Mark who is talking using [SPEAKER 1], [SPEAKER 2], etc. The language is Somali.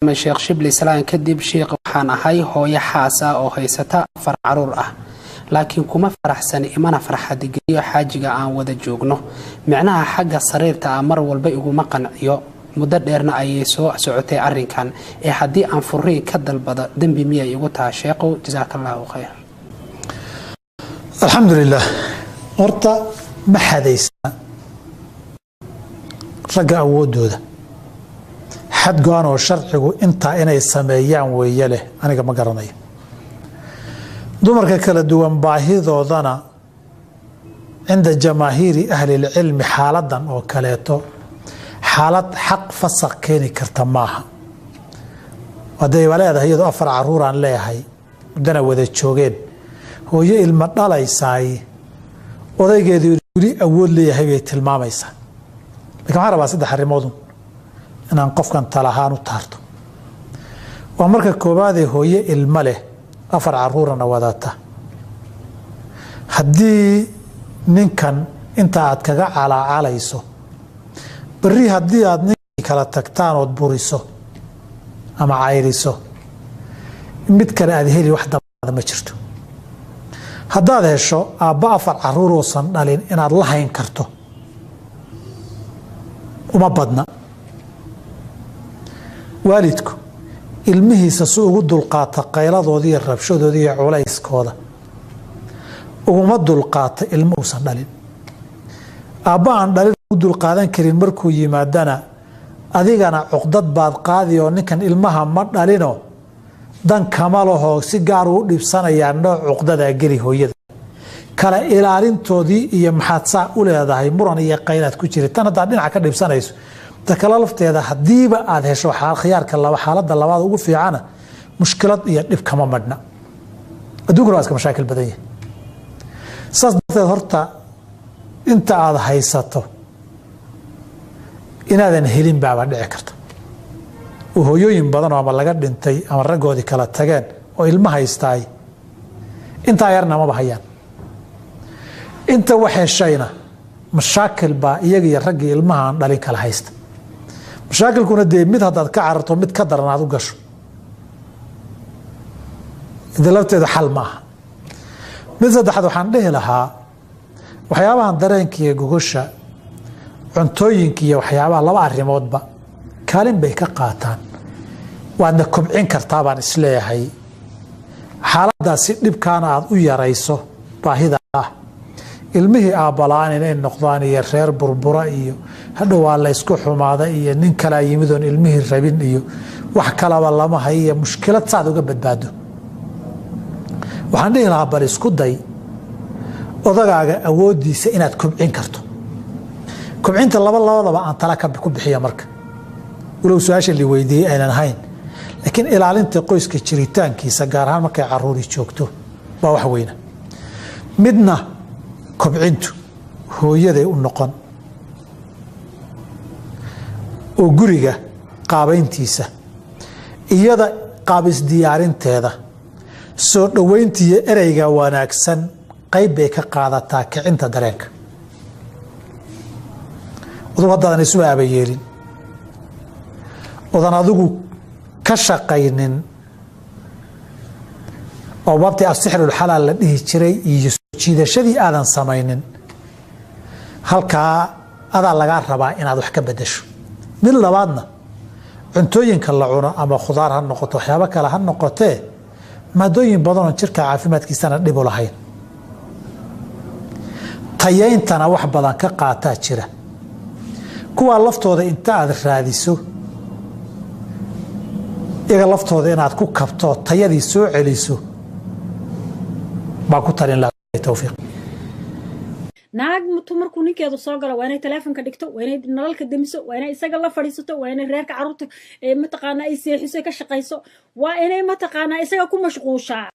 [SPEAKER 1] Sheekh Shibli Salaan kadib, sheekh, waxaan ahay hooyo xaas ah oo haysata afar caruur ah, laakiin kuma faraxsani imana farxadgeliyo xaajiga aan wada joogno. Micnaha xagga sariirta ah mar walba iguma qanciyo. Muddo dheerna ayay soo socotay arrinkan. Ee haddii aan furiin ka dalbado, dembi miyay igu taha, sheekhow? Jasaaka Allahu khayr.
[SPEAKER 2] Alxamdulilah. Horta ma xadaysna ragga awoodooda xad go-an oo sharcigu intaa inay sameeyaan weeye leh, aniga ma garanayo. Dumarka kala duwan baahidoodana cinda jamaahiiri ahlilcilmi xaaladan oo kaleeto xaalad xaq fasaq keeni karta maaha. Hadday baa leedahay iyadoo afar caruuraan leeyahay, muddana wada joogeen, hooyo ilmo dhalaysaay, odaygeedu weli awood leeyahay bay tilmaamaysaa. Lakin waxaan rabaa saddex arrimoodun inaan qofkan talahaan u taarto. Waa marka koowaadee, hooyo ilmo leh, afar caruurana wadata, haddii ninkan inta aad kaga calaacalayso, berri haddii aad ninkii kala tagtaan ood buriso ama cayriso, mid kale aad heli, wax dabaada ma jirto. Haddaad hesho aabba afar caruuruusan dhalin inaad la hayn karto uma badna. Waalidku ilmihiisa si ugu dulqaata qayladooda iyo rabshadooda iyo culayskooda uguma dulqaata ilmo uusan dhalin. Aabba aan dhalin ugu dulqaadan karin markuu yimaadana, adigana cuqdad baad qaadi oo ninkan ilmaha ma dhalino, dan kama lahoo, si gaar uu dhibsanayaa, nooc cuqdadaa geli hooyada kala ilaalintoodii iyo maxaad saa u leedahay, muran iyo qaylaad ku jira. Tan haddaad dhinaca ka dhibsanayso, ta kale lafteeda haddiiba aad hesho khiyaarka laba, xaaladda labaad ugu fiicana, mushkilad iyo dhib kama madhna. Adduunkuna waa iska mashaakil badan yahay. Saas darteed horta inta aad haysato inaadan helin baaba dhici karta, oo hooyooyin badan oo ama laga dhintay ama raggoodii kala tageen oo ilmo haystaay intaa yarna maba hayaan. Inta wax heshayna mashaakil baa iyaga iyo raggii ilmaha aan dhalin kala haysta. Mashaakilkuna dee mid haddaad ka cararto, mid ka daran aad u gasho, de lafteedu xal ma aha. Mid saddexaad waxaan dhihi lahaa, waxyaabahan dareenka iyo gogosha, cuntooyinka iyo waxyaabaha, laba arrimoodba kaalin bay ka qaataan, waadna kobcin kartaa baan isleeyahay. Xaaladaasi dhibkaana aad u yarayso baahida ah ilmihii aabbala-aan inay noqdaan iyo reer burbura iyo hadhow waa laysku xumaada iyo nin kalaa yimidoon ilmihii rabin iyo wax kalaba lama hayo iyo mushkilad saad uga badbaado, waxaan dhihi lahaa bal isku day odagaaga awooddiisa inaad kobcin karto. Kobcinta laba labadaba aan tala ku bixiya marka, walow su-aasha li weydiiyey aynan ahayn, laakiin ilaalinta qoyska jiritaankiisa, gaar ahaan markay caruuri joogto, waa wax weyna. Midna kobcintu hooyaday u noqon oo guriga qaabayntiisa, iyada qaabisdiyaarinteeda, soo dhoweyntiiyo ereyga wanaagsan qayb bay ka qaadataa kicinta dareenka. Adugu haddaadan isu aabayeelin odan adigu ka shaqaynin oo baabtii asixrulxalaal la dhihi jiray iyo soo jiidashadii aadan samaynin, halkaa adaa lagaa rabaa inaad wax ka bedesho. Mid labaadna, cuntooyinka la cuno ama khudaar ha noqoto, waxyaabo kale ha noqotee, maadooyin badanoon jirka caafimaadkiisana dhib u lahayn, tayayntana wax badan ka qaataa jira. Kuwaa laftooda inta aad raadiso, iyaga laftooda inaad ku kabto, tayadii soo celiso baa ku talin laha. Towfiiq.
[SPEAKER 3] Naag mutu markuu ninkeedu soo galo, waa inay taleefonka dhigto, waa inay nalalka demiso, waa inay isaga la fadhiisato, waa inay reerka carruurta mataqaanaa ay seexiso, ka shaqayso, waa inay mataqaanaa isaga ku mashquushaa.